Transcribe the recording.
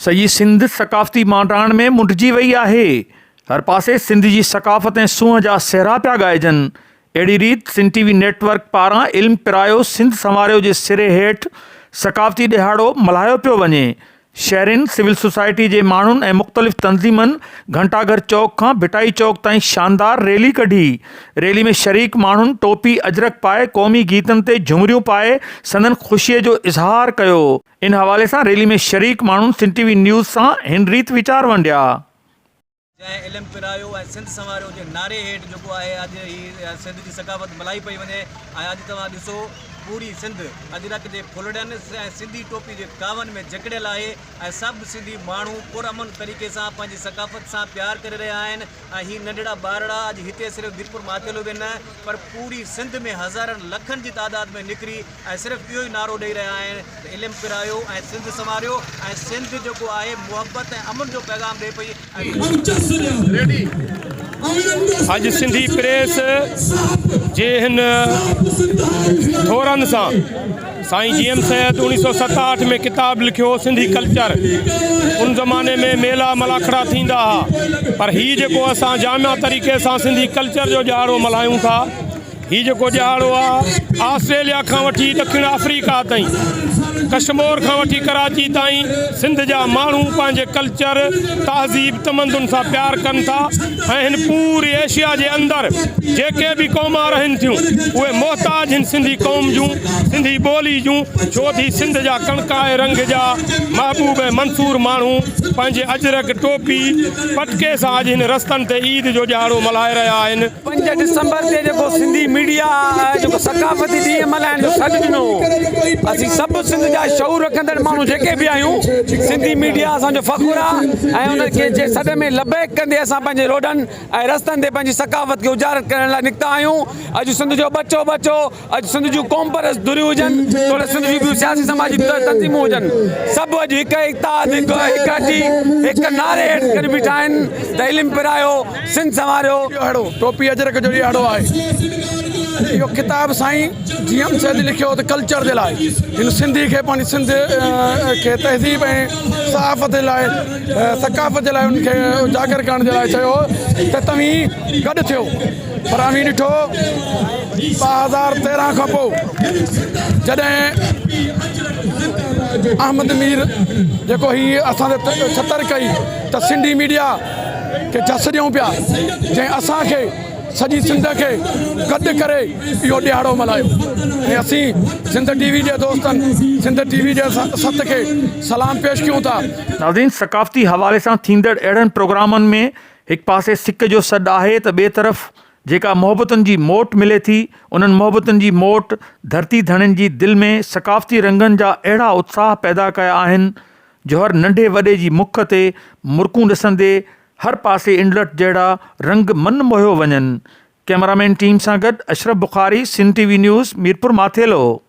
سڄي سنڌ ثقافتي مانڊاڻ ۾ منڊجي وئي آهي. هر پاسي سنڌ جي ثقافت ۽ سونهن جا سهرا پيا ڳائجن. اهڙي ريت سنڌ ٽي وي نيٽ ورڪ پاران علم پرايو سنڌ سنواريو جي سري هيٺ ثقافتي ڏهاڙو ملهايو پيو وڃي. شهرين، سول سوسائٽي جي ماڻهن ۽ مختلف تنظيمن گهنٽاگهر چوڪ کان ڀٽائي چوڪ تائين شاندار ريلي ڪڍي. ريلي ۾ شريڪ ماڻهن ٽوپي اجرڪ پائي قومي گيتن تي جهمريون پائي سندن خوشي جو اظهار ڪيو. ان حوالي سان ريلي ۾ شريڪ ماڻهن سنڌ ٽي وي نيوز سان هن ريت ويچار ونڊيا. جنهن علم پرايو ۽ سنڌ سنواريو جي نعري هيٺ جيڪو آهي اڄ هي سنڌ جي ثقافت ملهائي پئي وڃي ۽ اڄ توهان ڏسو پوري سنڌ اجرڪ جي ڦلڙين ۽ سنڌي ٽوپي جي ڪاون ۾ جڪڙيل آهي ۽ سڀ سنڌي ماڻهو پرامن طريقي سان پنهنجي ثقافت سان پيار ڪري رهيا آهن ۽ هي ننڍڙا ٻارڙا اڄ هتي صرف ميرپور ماٿيلو ۾ نه پر پوري سنڌ ۾ هزارن لکن جي تعداد ۾ نڪري ۽ صرف اهو ئي نعرو ڏئي رهيا آهن ته علم پرايو ۽ سنڌ سنواريو ۽ سنڌ جيڪو آهي محبت ۽ امن جو پيغام ڏئي پئي ۽. اڄ سنڌي پريس جي هن ٿورن سان سائين جي ايم سيد 1967 ۾ ڪتاب لکيو سنڌي ڪلچر ان زماني ۾ ميلا ملاکڙا ٿيندا ها پر هي جيڪو اسان جامع طريقي سان سنڌي ڪلچر جو ڏهاڙو ملهايون ٿا هي جيڪو ڏهاڙو آ آسٽريليا کان وٺي ڏکڻ آفريڪا تائين، ڪشمور کان وٺي ڪراچي تائين سنڌ جا ماڻهو پنهنجي ڪلچر، تهذيب، تمدن سان پيار ڪن ٿا ۽ هن پوري ايشيا جي اندر جيڪي به قومان رهن ٿيون اهي محتاج هن سنڌي قوم جون، سنڌي ٻولي جون، ڇو ٿي سنڌ جا ڪڻڪائي رنگ جا محبوب ۽ منصور ماڻهو پنهنجي اجرڪ، ٽوپي، پٽڪي سان اڄ هن رستن تي عيد جو ڏهاڙو ملهائي رهيا آهن. پنج ڊسمبر تي جيڪو سنڌي ميڊيا جيڪو ثقافتي ڏينهن ملهائڻ جو سڏ ڏنو هو اسين سڀ سنڌ جا شعور رکندڙ ماڻهو جيڪي به آهيون سنڌي ميڊيا اسان جو فخر آهي ۽ ان کي جي سڏ ۾ لبيڪ ڪندي اسان پنهنجي روڊن ۽ رستن تي پنهنجي ثقافت کي اجاگر ڪرڻ لاء نڪتا آهيون اڄ سنڌ جو ٻچو ٻچو اڄ سنڌ جون قومپرست ڌريون هجن توڙي سنڌ جون ٻيون سياسي سماجي تنظيمون هجن سڀ اڄ هڪ اتحاد هڪ هڪ اچي هڪ نعري هيٺ گڏ بيٺا آهن ته علم پرايو سنڌ سنواريو. ڏهاڙو ٽوپي اجرڪ جو ڏهاڙو آهي. اهو ڪتاب سائين جي ايم سيد لکيو ته ڪلچر جي لاء هن سنڌي کي پنهنجي سنڌ کي تهذيب ۽ صحافت جي لاء ثقافت جي لاء ان کي اجاگر ڪرڻ جي لاء چيو ته توهين گڏ ٿيو. پر اوهين ڏٺو 2013 کان پوء جڏهن احمد مير جيڪو هي اسان تي ڇتر ڪئي ته سنڌي ميڊيا کي جس ڏيون پيا جنهن اسان کي سڄي سنڌ کي گڏ ڪري اهو ڏهاڙو ملهايو ۽ اسين سنڌ ٽي وي جي دوستن سنڌ ٽي وي جي ست کي سلام پيش ڪيون ٿا. ناظرين ثقافتي حوالي سان ٿيندڙ اهڙن پروگرامن ۾ هڪ پاسي سڪ جو سڏ آهي ته ٻئي طرف جيڪا محبتن جي موٽ ملي ٿي، انهن محبتن جي موٽ ڌرتي ڌڻين جي دل ۾ ثقافتي رنگن جا اهڙا اتساهه پيدا ڪيا آهن جو هر ننڍي وڏي جي مک تي مرڪون ڏسندي هر پاسي انڊلٺ جهڙا رنگ من موهيو وڃن. ڪئميرامين ٽيم سان گڏ Ashraf Bukhari, Sindh T V news, Mirpur Mathelo.